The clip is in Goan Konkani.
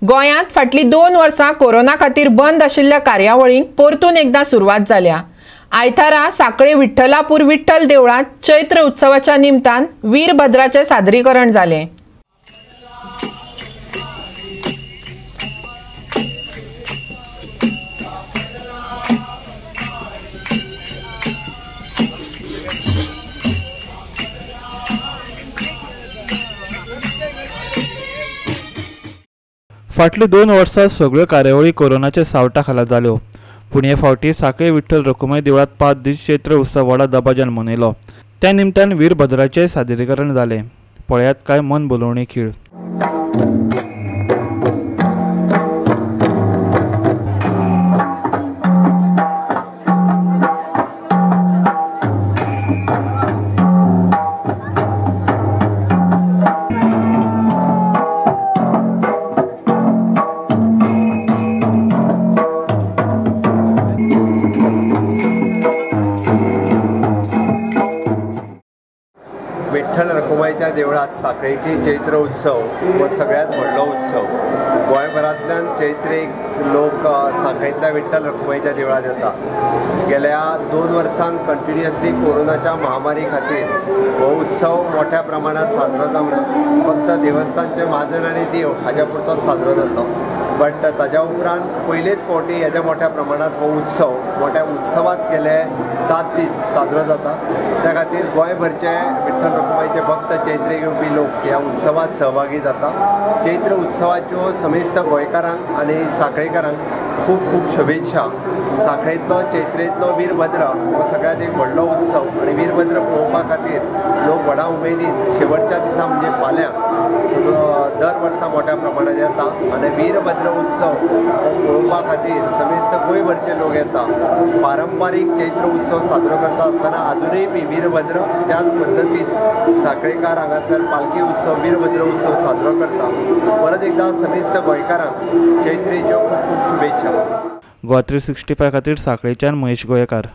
गोंयांत फाटलीं 2 वर्सां कोरोना खातीर बंद आशिल्ल्या कार्यावळींक परतून एकदां सुरवात जाल्या। आयतारा साखळे विठ्ठलापूर विठ्ठल देवळांत चैत्र उत्सवाच्या निमतान वीरभद्राचें सादरीकरण जालें। फाटलीं 2 वर्सां सगळ्यो कार्यावळी कोरोनाच्या सावटा खाला जाल्यो, पूण हे फावटी साखळे विठ्ठल रखुमाई देवळांत 5 दीस चैत्र उत्सव व्हडा दबाज्यान मनयलो। त्या निमतान वीरभद्राचें सादरीकरण जालें। पळयात काय मन भुलोवणी खेळ। विठ्ठल रखुमाईच्या देवळात साखळेची चैत्र उत्सव हो सगळ्यात व्हडलो उत्सव। गोंयभरांतल्यान चैत्रेक लोक साखळेंतल्या विठ्ठल रखुमाईच्या देवळात येता। गेल्या 2 वर्सांक कंटिन्युअसली कोरोनाच्या महामारी खातीर हो उत्सव मोठ्या प्रमाणात साजरो जावना, फक्त देवस्थानचे म्हाजन आनी देव हाज्या पुरतो साजरो जाल्लो। बट ताज्या उपरांत पयलेच फावटी येद्या मोठ्या प्रमाणात हो उत्सव मोठ्या उत्सवात गेले 7 दीस साजरो जाता। त्या खातीर गोंयभरचे विठ्ठल रखुमाईचे भक्त चैत्रेक येवपी लोक ह्या उत्सवात सहभागी जाता। चैत्र उत्सवाच्यो समेस्त गोंयकारांक आनी साखळेकारांक खूब खूब शुभेच्छा। साखळेंतलो चैत्रेंतलो वीरभद्र हो सगळ्यांत एक व्हडलो उत्सव आनी वीरभद्र पळोवपा खातीर लोक व्हडा उमेदीन शेवटच्या दिसा म्हणजे फाल्यां दर वर्सा मोठ्या प्रमाणात येता आनी वीरभद्र उत्सव हो पळोवपा खातीर समेस्त गोंयभरचे लोक येता। पारंपारीक चैत्र उत्सव साजरो करता आसतना आजुनूय बी वीरभद्र त्याच पद्दतीन साखळेकार हांगासर पालखी उत्सव वीरभद्र उत्सव साजरो करता। परत एकदां समेस्त गोंयकारांक चैत्रेच्यो खूब खूब शुभेच्छा। गोवा 365 खातीर साखळेच्यान महेश गोयेकार।